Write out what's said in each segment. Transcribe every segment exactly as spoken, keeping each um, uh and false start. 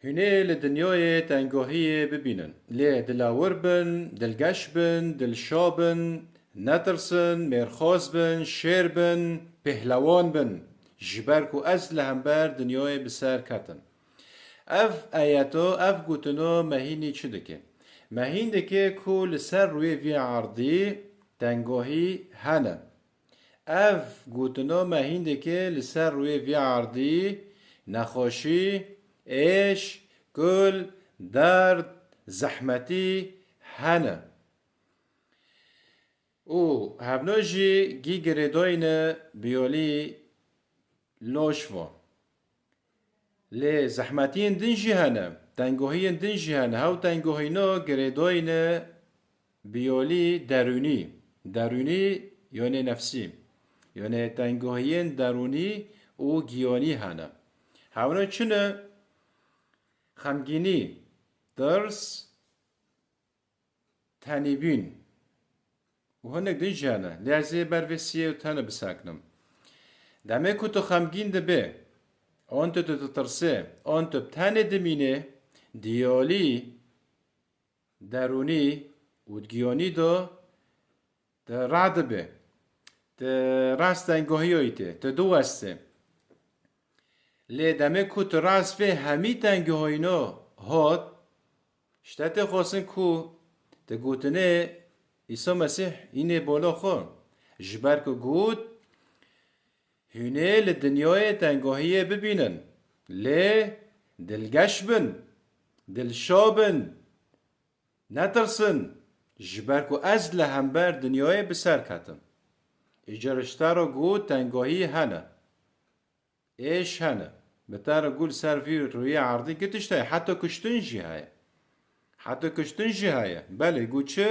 Hûn ê li dinyayê tengahiyê bibînin. Lê dilawir bin, dilgeş bin, dilşa bin, netirsin, mêrxas bin, şêr bin, pehlewan bin. Ji ber ku ez li hember dinyayê bi ser ketim. Ev ayeto, ev gotino me hînî çi dike? Me hîn dike ku li ser rûyê vî erdî tengahî hene. Ev gotino me hîn dike li ser rûyê vî erdî nexweşî, êş, kul, derd, zehmetî hene. Û hevno jî gî girêdayîne biyolî loş vo. Lê zehmetiyên din jî hene, tengahiyên din jî hene. Hew tengahîno girêdayîne biyolî derûnî. Derûnî, yonê nefsî. Yonê tengahiyên derûnî û giyonî hene. Hewno çi ne? Xemgînî, tirs, tenîbûn û hinek din jî hene. Lê ez ê ber vê siyê û tene bisekinim. Demê ku tu xemgîn dibê, an tu ditirsê, an tu bi tenê dimînê, diyolî, derûnî û giyonî de tu radibê. Tu rast tengahiyayî tê, tu diwestê. Lê demê ku tu rast vê hemî tengahîno hot, ji te tê xwestin ku tu gotinê Îsa Mesîh înê bola xwe. Ji ber ku got, hûn ê li dinyayê tengahiyê bibînin. Lê dilgeş bin, dilşa bin, netirsin. Ji ber ku ez li hember dinyayê bi ser ketim. Îcar ji te re got tengahî hene. Êş hene. Bi te re got li ser vî rûyê erdî gi tişt heye. Heta kuştin jî heye. Heta kuştin jî heye. Belê, got çi?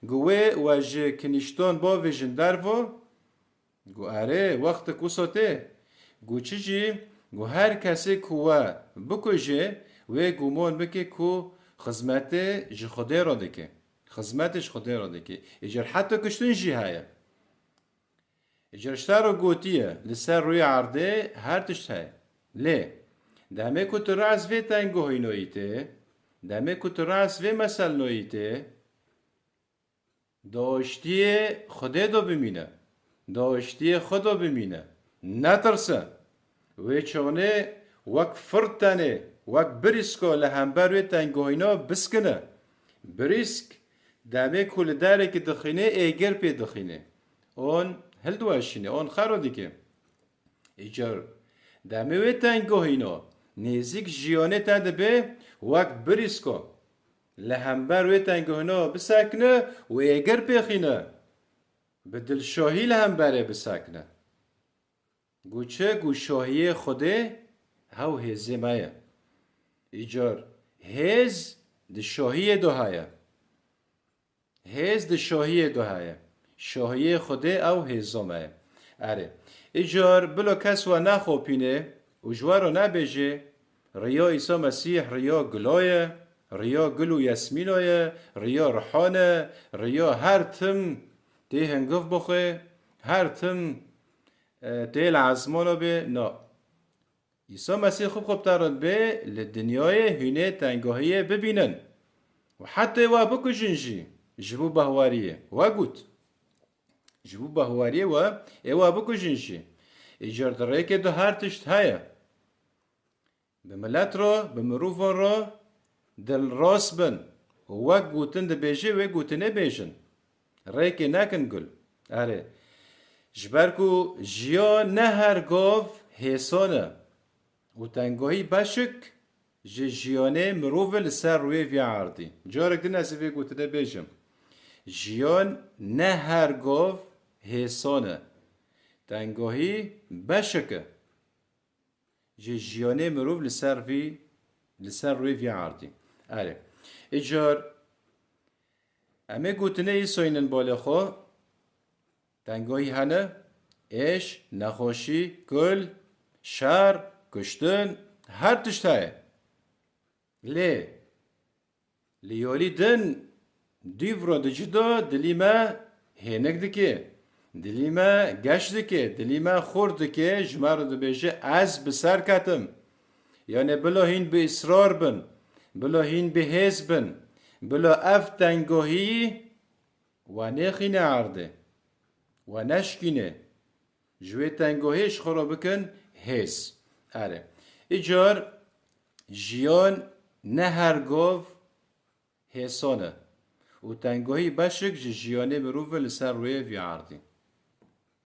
Got wê we ji kinîştan bavêjin dervo. Got erê, wextik wisa tê. Got çi jî? Got her kesê ku we bikuje, wê guman bike ku xizmetê ji Xwedê re dike. Xizmetê ji Xwedê re dike. Îcar heta kuştin jî heye. Îcar ji te re gotiye, li ser rûyê erdê her tişt heye. Lê, demê ku tu rast vê tengahînoyî tê, demê ku tu rast vê meselnoyî tê, daştiyê Xwedê de bimîne. Daştiyê xwe de bimîne. Netirse. Wê çaxê wek fird tenê, wek birîsko li hember wê tengahîna biskine. Birîsk demê ku li derekî dixîne, êgir pê dixîne. On hildiweşîne, on xero dike. Îcar demê wê tengahîna nêzîk jiyanê te dibe wek birîsko. Li hember wê tengahîna bisekine û êgir pêxîne. Bi dilşahî li hemberê bisekine. Got çi? Got şahiyê Xwedê hew hêzê me ye. Îcar hêz di şahiyê de heye. Hêz di şahiyê de heye. Şahiyê Xwedê ew hêza me ye. Erê. Îcar bilo kes we nexopîne û ji we re nebêje, riya Îsa Mesîh riya gula ye, riya gul û yasmîna ye, riya rihan e, riya her tim tê hingiv bixwe, her tim, e, tê li ezmana bê. Na. Îsa Mesîh xwe bi xwe bi te re dibe, li dinyayê hûn ê tengahiyê bibînin. Û hetê we bikujin jî, ji bo behwariyê. We got. Ji bo behwariyê we ê we bikujin jî. Îcar di rêkê de her tişt heye. Bi milet re, bi mirovan re dilrast bin û wek gotin dibêje wê gotinê bêjin. Rêkê nekin gul. Erê. Ji ber ku jiyan ne her gav hêsan e û tengahî beşik ji jiyanê mirovê li ser rûyê vî erdî. Carek din ez ê vê gotinê bêjim. Jiyan ne her gav hêsan e. Tengahî beşik e ji jiyanê mirov li ser vî, li ser rûyê vî erdî. Erê. Îcar em ê gotinê Îsayî nin balê xwe, tengahî hene, êş, nexweşî, kul, şer, kuştin, her tişt heye. Lê li yolî din dîv re dicida, dilî me hênik dike, dilî me geş dike, dilî me xurt dike, ji me re dibêje, ez bi ser ketim. Yanê bila hîn bi israr bin, bila hîn bi hêz bin, bila ev tengahî we nêxîne erdê, we neşkîne. Ji wê tengahî ji xwe re bikin hêz. Erê. Îcar jiyan ne her gav hêsan e. Û tengahî beşik ji jiyanê mirov e li ser rûyê vî erdî.